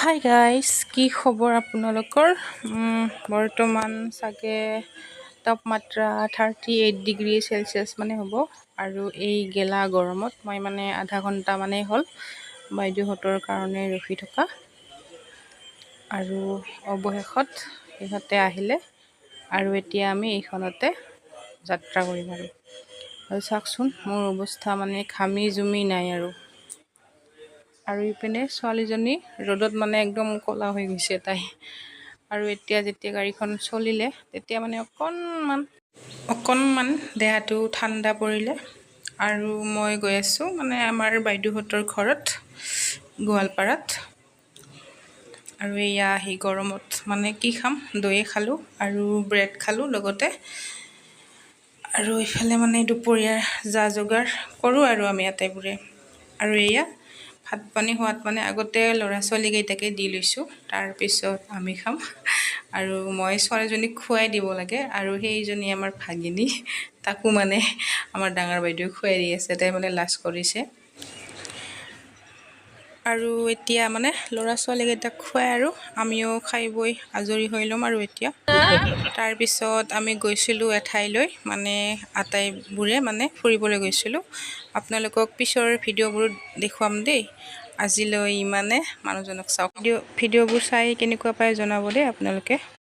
Hi guys, কি খবৰ আপোনালোকৰ? বৰ্তমান চাগে তাপমাত্ৰা 38 ডিগ্ৰী চেলচিয়াছ মানে হ'ব। আৰু এই গেলা গৰমত মই মানে আধা ঘণ্টা মানেই হ'ল বাইদেউহঁতৰ কাৰণে ৰখি থকা। আৰু অৱশেষত সিহঁতে আহিলে আৰু এতিয়া আমি এইখনতে যাত্ৰা কৰিম। আৰু আৰু চাওকচোন মোৰ অৱস্থা, মানে ঘামি জুমি নাই। আৰু আৰু ইপিনে ছোৱালীজনী ৰ'দত মানে একদম ক'লা হৈ গৈছে তাই। আৰু এতিয়া যেতিয়া গাড়ীখন চলিলে, তেতিয়া মানে অকণমান অকণমান দেহাটো ঠাণ্ডা পৰিলে। আৰু মই গৈ আছোঁ মানে আমাৰ বাইদেউহঁতৰ ঘৰত গোৱালপাৰাত। আৰু এয়া আহি গৰমত মানে কি খাম, দৈয়ে খালোঁ আৰু ব্ৰেড খালোঁ লগতে। আৰু ইফালে মানে দুপৰীয়াৰ যা যোগাৰ কৰোঁ আৰু আমি আটাইবোৰে। আৰু এয়া ভাত পানী হোৱাত মানে আগতে ল'ৰা ছোৱালীকেইটাকে দি লৈছোঁ, তাৰপিছত আমি খাম। আৰু মই ছোৱালীজনীক খুৱাই দিব লাগে। আৰু সেইজনী আমাৰ ভাগিনী, তাকো মানে আমাৰ ডাঙৰ বাইদেৱে খুৱাই দি আছে, তাই মানে লাজ কৰিছে। আৰু এতিয়া মানে ল'ৰা ছোৱালীকেইটাক খুৱাই আৰু আমিও খাই বৈ আজৰি হৈ ল'ম। আৰু এতিয়া তাৰপিছত আমি গৈছিলোঁ এঠাইলৈ, মানে আটাইবোৰে মানে ফুৰিবলৈ গৈছিলোঁ। আপোনালোকক পিছৰ ভিডিঅ'বোৰত দেখুৱাম দেই। আজিলৈ ইমানে। মানুহজনক চাওক। ভিডিঅ'বোৰ চাই কেনেকুৱা পায় জনাব দেই আপোনালোকে।